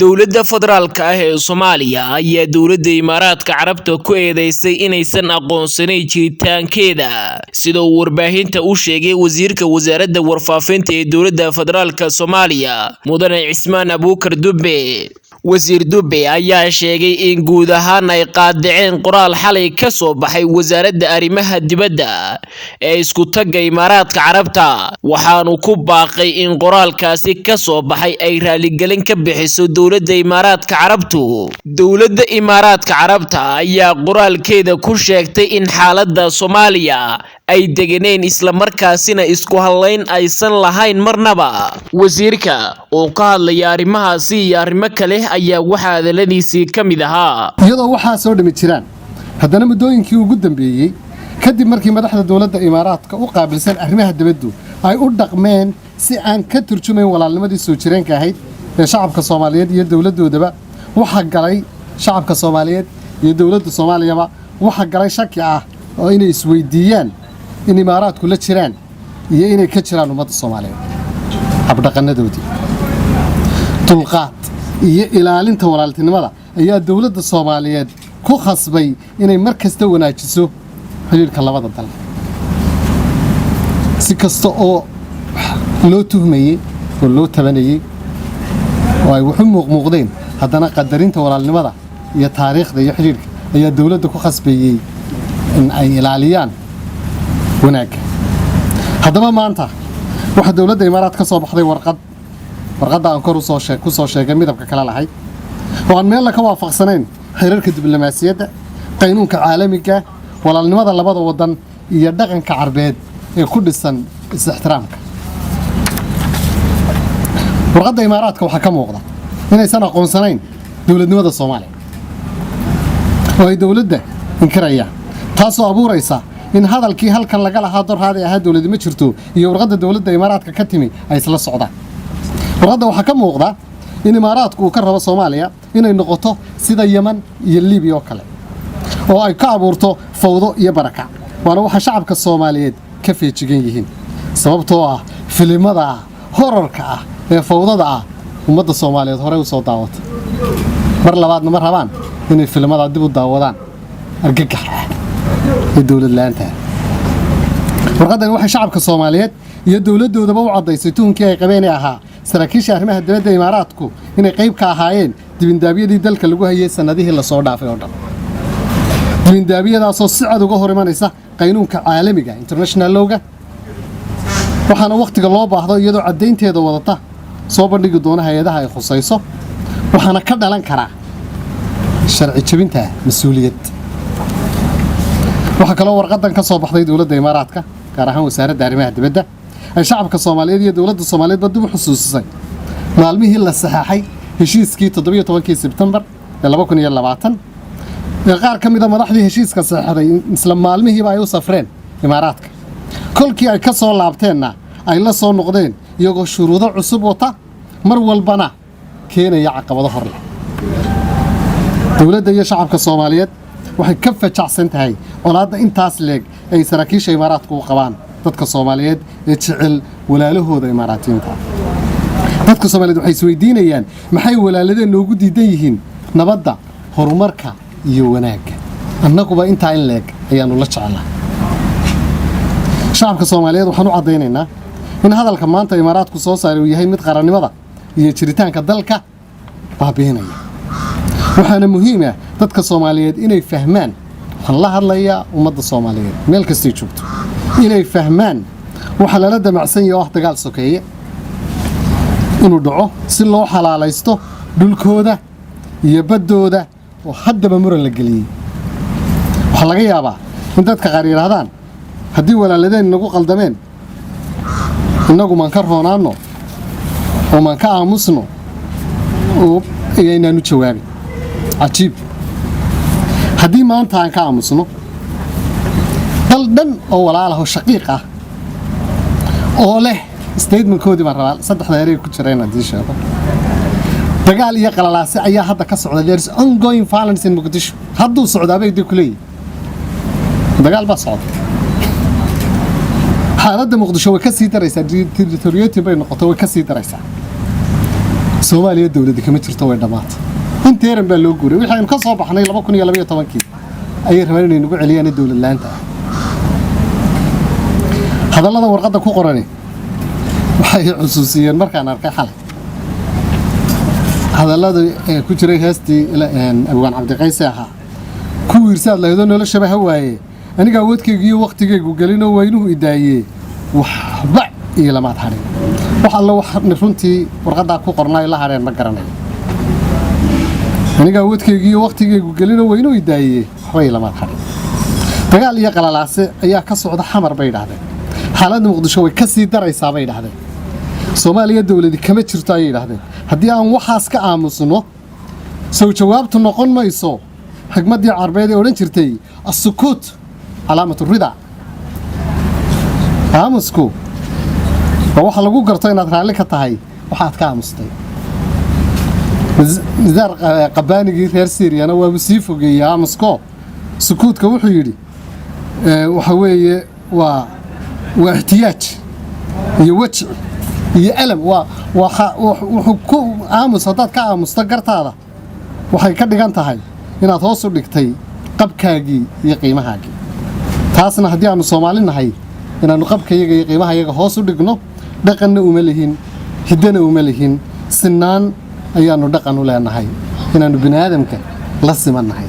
Dowladda federaalka ah ee Soomaaliya ayaa dowladda Imaaraadka Carabta ku eedeysay inaysan aqoonsanayn jiritaankeeda, sida uu warbaahinta u sheegay wasiirka wasaaradda warfaafinta ee dowladda federaalka Soomaaliya, Mudane Cismaan Abuukar Dube. Wasiir Dube ayaa sheegay in guud ahaan ay qaadaceen qoraal xalay ka soo baxay wasaaradda arrimaha dibadda ee isku tagga Imaaraadka Carabta, waxaanu ku baaqay in qoraalkaasi ka soo baxay ay raaligelin ka bixiso dowladda Imaaraadka Carabtu. Dowladda Imaaraadka Carabta ayaa qoraalkeeda ku sheegtay in xaaladda Soomaaliya ay deganeyn islamarkaasina isku halayn aysan lahayn marnaba. Wasiirka oo ka hadlaya arrimahaasi iyo arrimo kale ayaa waxaa hadaladiisii ka mid ahaa: Iyadoo waxaa soo dhami jiraan, haddana muddooyinkii ugu dambeeyey, kadib markii madaxda dowladda Imaaraadka u qaabilsan arrimaha dibaddu ay u dhaqmeen si aan ka turjumayn walaalnimadii soo jireenka ahayd ee shacabka Soomaaliyeed iyo dowladdoodaba, waxaa galay shacabka Soomaaliyeed iyo dowladda Soomaaliyaba waxaa galay shaki ah oo inay isweydiiyaan in Imaaraadku la jiraan iyo inay ka jiraan ummadda Soomaaliyeed. Habdhaqannadoodii dulqaad iyo ilaalinta walaaltinimada ayaa dowladda Soomaaliyeed ku khasbay inay mar kasta wanaajiso xidhiidhka labada dal. Si kasta oo loo tuhmayey oo loo tabanayey oo ay waxu muuqmuuqdeen, haddana qadarinta walaalnimada iyo taariikhda iyo xidhiidhka ayaa dowladda ku khasbayey in ay ilaaliyaan wanaagga. Haddaba maanta waxaa dowladda Imaaraad ka soo baxday warqad, warqadda aan kor ku soo sheegay midabka kale lahayd, oo aan meelna ka waafaqsanayn xiriirka diblomaasiyadda, qaynuunka caalamiga, walaalnimada labada waddan iyo dhaqanka Carbeed ee ku dhisan is-ixtiraamka. Warqadda Imaaraadka waxaa ka muuqda inaysan aqoonsanayn dowladnimada Soomaaliya oo ay dowladda inkirayaan, taasoo abuuraysa in hadalkii halkan laga lahaa dorraadii ahaa dowladi ma jirto iyo warqadda dowladda Imaaraadka ka timi ay isla socdaan. Warqadda waxaa ka muuqda in Imaaraadku uu ka rabo Soomaaliya inay noqoto sida Yeman iyo Libiya oo kale oo ay ka abuurto fawdo iyo barakac, waana waxa shacabka Soomaaliyeed ka feejigan yihiin, sababtoo ah filimada horarka ah ee fawdada ah ummadda Soomaaliyeed horey u soo daawata, mar labaadna ma rabaan inay filimadaa dib u daawadaan argagax ah ee dowlad la'aanta. Warqaddani waxay shacabka Soomaaliyeed iyo dowladdoodaba u caddaysay tuhunkii ay qabeen ee ahaa saraakiisha arrimaha dibadda Imaaraadku inay qayb ka ahaayeen dibindaabyadii dalka lagu hayay sannadihii lasoo dhaafay oo dhan, dibindaabyadaasoo si cad uga hor imanaysa qaynuunka caalamiga, international law-ga. Waxaana wakhtiga loo baahdo, iyadoo caddaynteeda wadata, soo bandhigi doona hay-adaha ay khusayso, waxaana ka dhalan karaa sharci jebinta mas-uuliyad. Waxaa kaloo warqadan ka soo baxday dowladda Imaaraadka, gaar ahaan wasaaradda arrimaha dibadda, ay shacabka Soomaaliyeed iyo dowladda Soomaaliyeedba dib u xusuusisay maalmihii la saxeexay heshiiskii 17-kii Sebtembar ee 2020 ee qaar ka mida madaxdii heshiiska saxeexday isla maalmihiiba ay u safreen Imaaraadka, kolkii ay ka soo laabteenna ay la soo noqdeen iyagoo shuruudo cusub wata, mar walbana keenaya caqabado hor leh. Dowladda iyo shacabka Soomaaliyeed waxay ka fajacsan tahay colaadda intaas leeg ay saraakiisha Imaaraadku u qabaan dadka Soomaaliyeed ee jecel walaalahooda Imaaraatiyiinta. Dadka Soomaaliyeed waxay isweydiinayaan: maxay walaaladeen noogu diidan yihiin nabadda, horumarka iyo wanaagga? Annaguba intaa in leeg ayaannu la jecelnaa. Shacabka Soomaaliyeed waxaan u caddaynaynaa in hadalka maanta Imaaraadku soo saaray uu yahay mid qarannimada iyo jiritaanka dalka baabiinaya. Waxaana muhiim ah dadka Soomaaliyeed inay fahmaan, waxaan la hadlayaa ummadda Soomaaliyeed meel kastay joogto, inay fahmaan waxa lala damacsan yahay oo ah dagaal sokeeye inuu dhaco si loo xalaalaysto dhulkooda iyo baddooda oo haddaba muran la geliyey. Waxaa laga yaabaa in dadka qaar yidhaahdaan, haddii walaaladeen inagu qaldameen, innagu maan ka roonaanno oo maan ka aamusno oo ayaynaanu jawaabin? Cajiib! Haddii maanta aan ka aamusno dal dhan oo walaalah oo shaqiiq ah oo leh statement-koodii baan rabaa saddexda erey ku jira inaan dii sheego. Dagaal iyo qalalaase ayaa hadda ka socda. There is ongoing violence in Muqdisho. Hadduu socdaabay dee ku leeyihin, dagaal baa socda. Xaaladda Muqdisho way ka sii daraysaa, deteriorating bay noqoto, way ka sii daraysaa. Soomaaliya dowladda kama jirto, way dhammaatay. Inteeran baa loo guuray. Wixii aynu ka soo baxnay 2012-kii ayay rabaan inay nagu celiyaan dowlad la'aanta ah. Hadallada warqadda ku qorani waxay xusuusiyeen markaan arkay xalay hadallada ee ku jiray heestii Abwaan Cabdiqayse ahaa: "Ku wiirsaad lahaydoo noloshaba ha waaye, aniga awoodkaygu iyo wakhtigaygu gelinoo weynuhu idaayee, waxba iyo lamaad hadhin." Wax alla wax runtii warqaddaa ku qornaayo la hadheen ma garanayo. "Aniga awoodkaygu iyo wakhtigaygu gelinoo weynuhu idaayee, waxba iyo lamaad hadhin." Dagaal iyo qalalaase ayaa ka socda Xamar, bay idhahdeen. Xaaladda Muqdisho way ka sii daraysaa, bay idhahdeen. Soomaaliya dowladi kama jirto, ayay idhahdeen. Haddii aan waxaas ka aamusno, sow jawaabtu noqon mayso xigmaddii Carbeed ee odhan jirtay: "السكوت علامة الرضا"? Aamusku waa waxa lagu garto inaad raalli ka tahay waxaad ka aamustay. Nizaar Qabaanigii reer Siiriyana waabuu sii fogeeyey aamusko. Sukuudka wuxuu yidhi waxa weeye waa احتياج iyo وجع iyo ألم. Waa wuxuu ku aamus, haddaad ka aamusto gartaada, waxay ka dhigan tahay inaad hoos u dhigtay qabkaagii iyo qiimahaagii. Taasna haddii aanu Soomaali nahay, inaannu qabkayaga iyo qiimahayaga hoos u dhigno dhaqanna uma lihin, hiddana uma lihin. Sinaan ayaannu dhaqan u leenahay, inaannu bini aadamka la siman nahay.